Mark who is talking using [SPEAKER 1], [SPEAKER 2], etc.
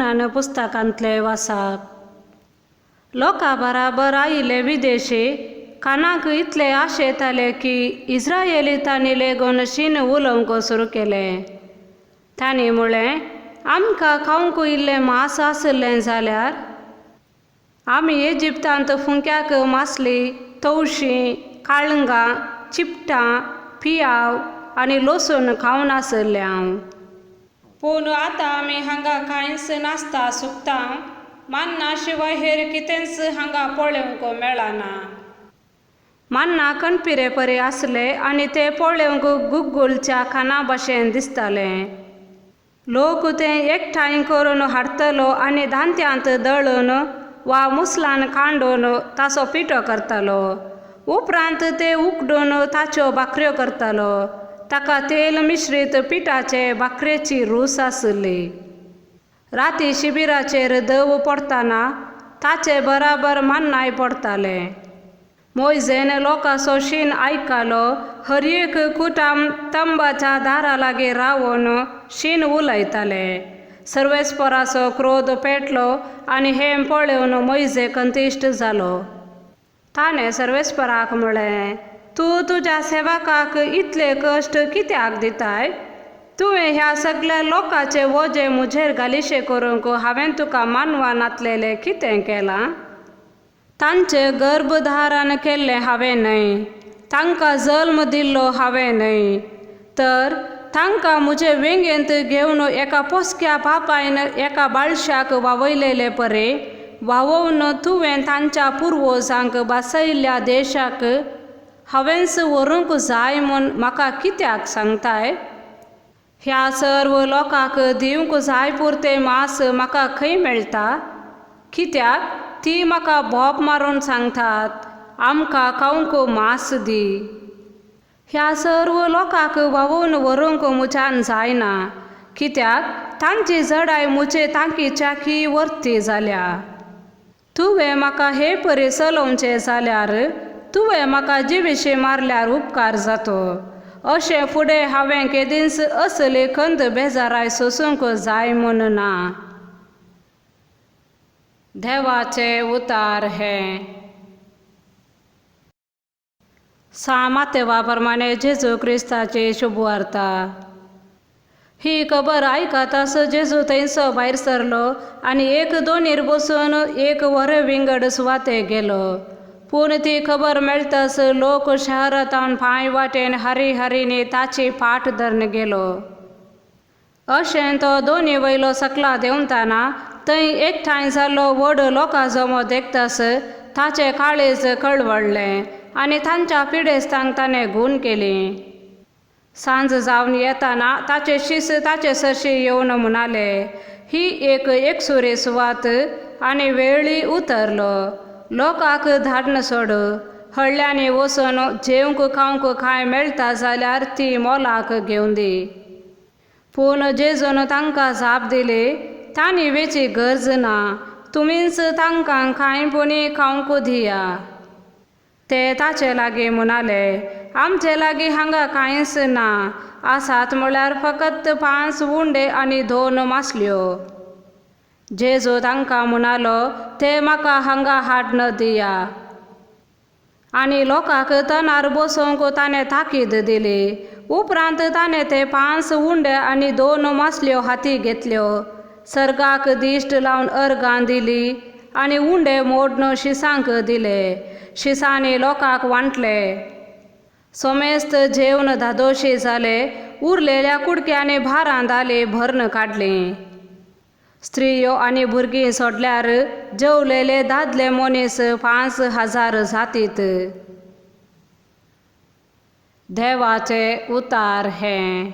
[SPEAKER 1] कानन पुस्तकांतले वाचप. लोकां बराबर आयिल्ले विदेशी कानाक इतले आशेताले की इस्रायलितांनी लेगून शीन उलोवंक सुरू केलें. तांणी म्हळें, आमकां खावंक इल्लें मांस आशिल्लें जाल्यार आमी इजिप्तांत फुंक्याक मासली, तवशीं, काळंगां, चिपटां, पियाव आनी लसूण खावन आशिल्ले हांव. पूण आतां आमी हांगा कांयच नासता सुकता मान्ना शिवाय हेर कितेंच हांगा पळोवंक मेळना. मान्ना कणपिरे परी आसले आनी ते पळोवंक गुग्गुलच्या खाना भशेन दिसताले. लोक ते एकठांय करून हाडटलो आनी दांत्यांत दळून वा मुसलान कांडून ताचो पिठो करतालो. उपरांत ते उकडून ताच्यो भाकऱ्यो करतालो. ताका तेल मिश्रीत पिठाचे भाकरेची रूच आसली. राती शिबिराचेर दव पडटना ताचे बराबर मान्नाय पडटाले. मोयजेन लोकांचो शीन आयकलो. हर एक कुटाम तंबाच्या दारा लागीं रावन शीन उलयताले. सर्वेस्पराचो क्रोध पेटलो आनी हें पळोवन मोयजे कंतिश्ट जालो. ताणें सर्वेस्पराक म्हळें, तूं तुज्या सेवकाक इतले कश्ट कित्याक दिताय? तुवें ह्या सगळ्या लोकांचे वजें म्हजेर घालिशें करूंक हांवें तुका मानवा नातलेलें कितें केलां? तांचें गर्भधारण केल्लें हांवें न्हय, तांकां जल्म दिल्लो हांवें न्हय, तर तांकां म्हजे वेंगेंत घेवन एका पोसक्या बापायन एका बाळशाक वावयलेले परे वावोवन तुवें तांच्या पुर्वजांक बासयल्ल्या देशाक हांवेंच व्हरूंक जाय म्हूण म्हाका कित्याक सांगताय? ह्या सर्व लोकांक दिवंक जाय पुरतें मांस म्हाका खंय मेळटा? कित्याक ती म्हाका बोब मारून सांगतात, आमकां खावंक मांस दी. ह्या सर्व लोकांक व्हांवोवन व्हरूंक म्हज्यान जायना, कित्याक तांची जडाय म्हजे तांकीच्या की वर्ती जाल्या. तुवें म्हाका हे परी चलोवचें जाल्यार तुवें म्हाका जिविशी मारल्यार उपकार जातो. अशें फुडें हांवें केदींच असली खंत बेजाराय सोसूंक जाय म्हूण ना. देवाचे उतार हें. सा मातेवा प्रमाणे जेजू क्रिस्ताची शुभवार्ता. ही खबर आयकताच जेजू थंयचो भायर सरलो आनी एक दोनीर बसून एक व्हर विंगड सुवाते गेलो. पूण ती खबर मेळटाच लोक शहरांत पांय वाटेन हरी हरीनी ताची फाट धरून गेलो. अशें तो दोनी वयलो सकला देंवतना थंय एकठांय जाल्लो व्हड लोकां जमो देखताच ताचें काळीज कळवळ्ळें आनी तांच्या पिडेस्तांक ताणें गूण केली. सांज जावन येताना ताचे शीस ताचे सरशी येवन म्हणाले, ही एक एकसुरी सुवात आनी वेळी उतरलो. लोकांक धाडन सोड. हळ्ळ्यांनी वचून जेवंक खावंक कांय मेळटा जाल्यार ती मोलाक घेवन दी. पूण जेजून तांकां जाप दिली, तांणी वेची गरज ना, तुमीच तांकां कांय पुणी खावंक दिया. ते ताचे लागीं म्हणाले, आमचे लागीं हांगा कांयच ना, आसात म्हळ्यार फकत 5 उंडे आनी 2 मासल्यो. जेजू तांकां म्हणालो, ते म्हाका हांगा हाडन दिया. आनी लोकांक तणार बसोवंक ताणें ताकीद दिली. उपरांत ताणें ते 5 उंडे आनी 2 मासल्यो हाती घेतल्यो, सर्गाक दिश्ट लावन अर्गां दिली आनी उंडे मोडन शिसांक दिले. शिसांनी लोकांक वांटले. सोमेस्त जेवन धादोशी जाले. उरलेल्या कुडक्यांनी भारां दाली भरून काडली. स्त्रियो आनी भुरगीं सोडल्यार जेवलेले दादले मनीस 5000 जातीत. देवाचे उतार हें.